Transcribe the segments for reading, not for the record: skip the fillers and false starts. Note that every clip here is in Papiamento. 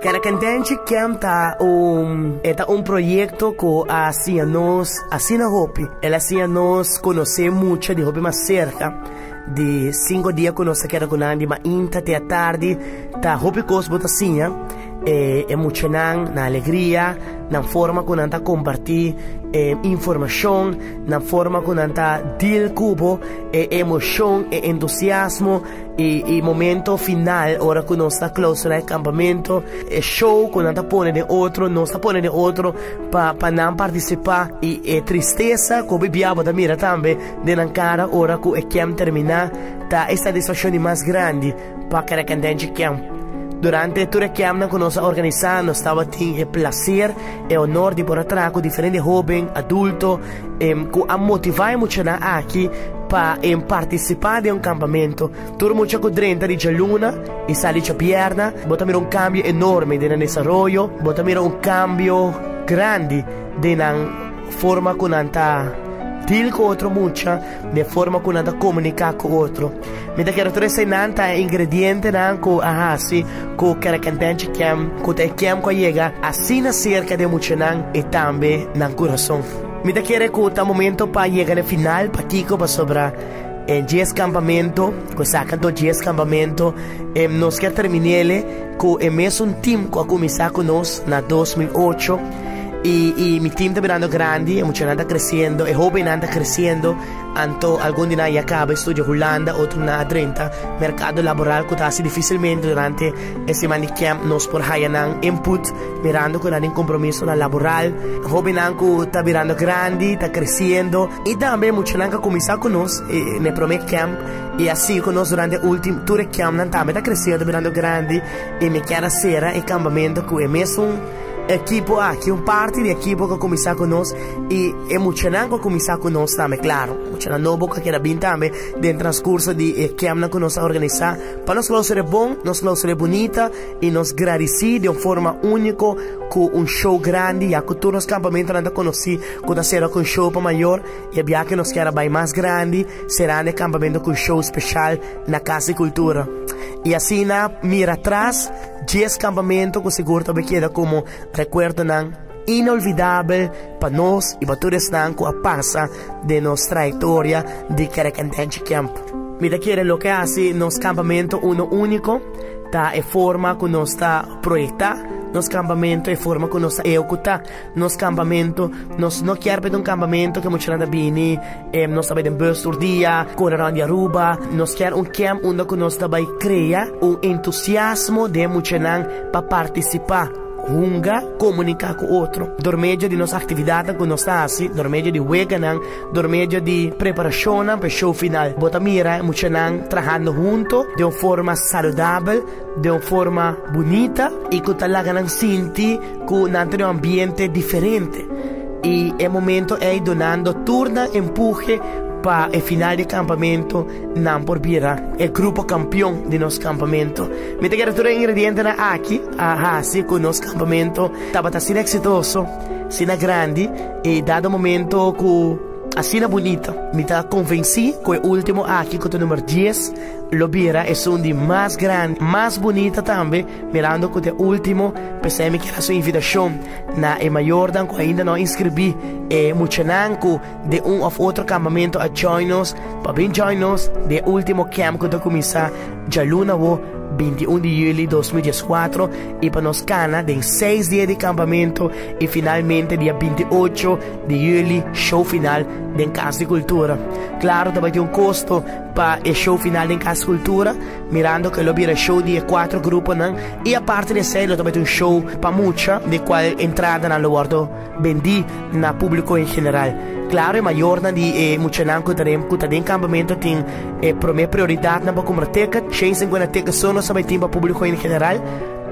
Karakantenchi Camp ta un e ta un proyekto ku a siña nos asina hopi. El a siña nos konosé mucha di hopi mas serka. Di sinku dia ku nos ta keda ku nan di mainta te atardi ta hopi kos bo ta siña. E e muchanan, nan alegria, nan forma ku nan ta kompartí e informashon, nan forma ku nan ta deal ku bo, e emoshon, e entusiasmo. I e momento final ora ku nos ta clausura e kampamento, e show ku nan ta pone den otro, nos ta pone den otro pa pa nan partisipá i e tristesa ku hopi bia bo ta mira tambe den nan kara ora ku e camp terminá ta e satisfakshon di mas grandi pa Karakantenchi Camp. Durante tur e campnan ku nos a organisá nos tabatin e plaser, e honor di por a traha ku diferente hóben, adulto, ku a motivá e muchanan aki pa partisipá den un kampamentu. Tur mucha ku drenta di djaluna i sali djabièrnè, bo ta mira un kambio enorme den nan desaroyo, bo ta mira un kambio grandi den nan forma ku nan ta deal ku otro mucha, den forma ku nan ta komuniká ku otro. Mi ta kere tur eseinan ta e ingredientenan ku a hasi ku Kerekentenchi Camp, ku ta e camp ku a yega asina serka di e muchanan i tambe nan kurason. Mi ta kere ku ta momento pa yega na e final, pakiko? Pasobra e dies kampamento, ku esaki anto dies kampamento, nos kier termin'el ku e mesun team ku a kuminsá ku nos na 2008. I i mi team ta birando grandi, e muchanan ta kresiendo, e hóbennan ta kresiendo. Anto algun di nan ya kaba e studia Hulanda, otronan a drenta merkado laboral ku ta hasi difisilmente durante e siman di camp nos por haya nan input mirando ku nan tin kompromisonan laboral. Hóbennan ku ta birando grandi, ta kresiendo i tambe muchanan ku a kuminsá ku nos na e promé camp i a sigui ku nos durante e ultimo tur e campnan tambe ta kresiendo, ta birando grandi i mi kier a sera e kampamento ku e mesun ekipo aki, un parti di ekipo ku a kuminsá ku nos. I e muchanan ku a kuminsá ku nos tambe, klaro, muchanan nobo ku a keda bin tambe den transkurso di e kèmpnan ku nos a organisá pa nos klausura bon, nos klausura bunita i nos gradisí di un forma úniko ku un show grandi, ya ku tur nos kampamentonan ta konosí ku ta sera ku un show pa mayor i e biaha nos kier a bai mas grandi serando e kampamento ku un show speshal na Kas di Kultura. I asina mira atras djes kampamento ku sigur ta bai keda komo rekuerdonan Inolvidabel pa nos i pa tur esnan ku a pasa den nos trayektoria di Kerekentenchi Camp. Mi ta kere loke a hasi nos kampamentu uno úniko ta e forma ku nos ta proyektá nos kampamentu, e forma ku nos ta ehekutá nos kampamentu. Nos no kier p'e ta un kampamentu ku e muchanan ta bini, nos ta bai den bus tur dia, kore rònt di Aruba. Nos kier un camp unda ku nos ta bai krea un entusiasmo den e muchanan pa partisipá. Hunga, komuniká ku otro. Dor medio di nos aktividatnan ku nos ta hasi, dor medio di weganan, dor medio di preparashonnan pa e show final. Bo ta mira e muchanan trahando hunto den un forma saludabel, den un forma bunita i ku ta laga nan sinti ku nan ta den un ambiente diferente. I e momento ei dunando tur nan empuhe pa e final di e kampamentu. Nan por bira e grupo kampion di nos kampamentu. Mi ta kere tur e ingredientenan aki a hasi ku nos kampamentu tabata asina eksitoso, asina grandi i dado momento ku asina bunita. Mi ta konvensí ku e último aki ku ta number dies lo bira esun di mas grandi, mas bunita tambe, mirando ku ta e último. P'esei mi kier hasi un invitashon na e mayornan ku ainda no a inskribí e muchanan ku Den un of otro campamento a join nos pa bin join nos den e ultimo camp cu ta cuminsa djaluna awo 21 di juli 2014 y pa nos cana den 6 dia di campamento y finalmente dia 28 di juli show final den Cas di Cultura. Claro ta bay tin un costo pa e show final den Cas di Cultura mirando cu lo bira show di e cuatro gruponan y aparte di esey lo ta bay tin un show pa mucha di cual entradanan lo wordo Bendí na públiko en general. Klaro e mayornan di e muchanan ku ta den ku ta den kampamento tin e promé prioridatnan pa kumpra ticket. 150 ticket so nos ta bai tin pa públiko en general,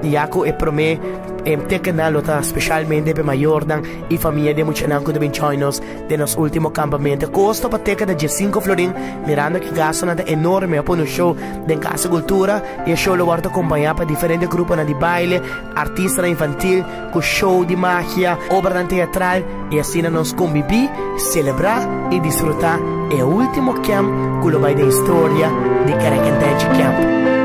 ya ku e promé ticketnan lo ta speshalmente pa e mayornan i famia di e muchanan ku ta bin join nos den nos último kampamento. E kosto pa ticket ta 15 florin, mirando ku e gastonan ta enorme pa pone un show den Kas di Kultura i e show lo wòrdu akompañá pa diferente gruponan di baile, artistanan infantil, Ku show di magia, obranan teatral i asina nos kombibí, selebrá i disfrutá e último camp ku lo bai den historia di Kerekentechi Camp.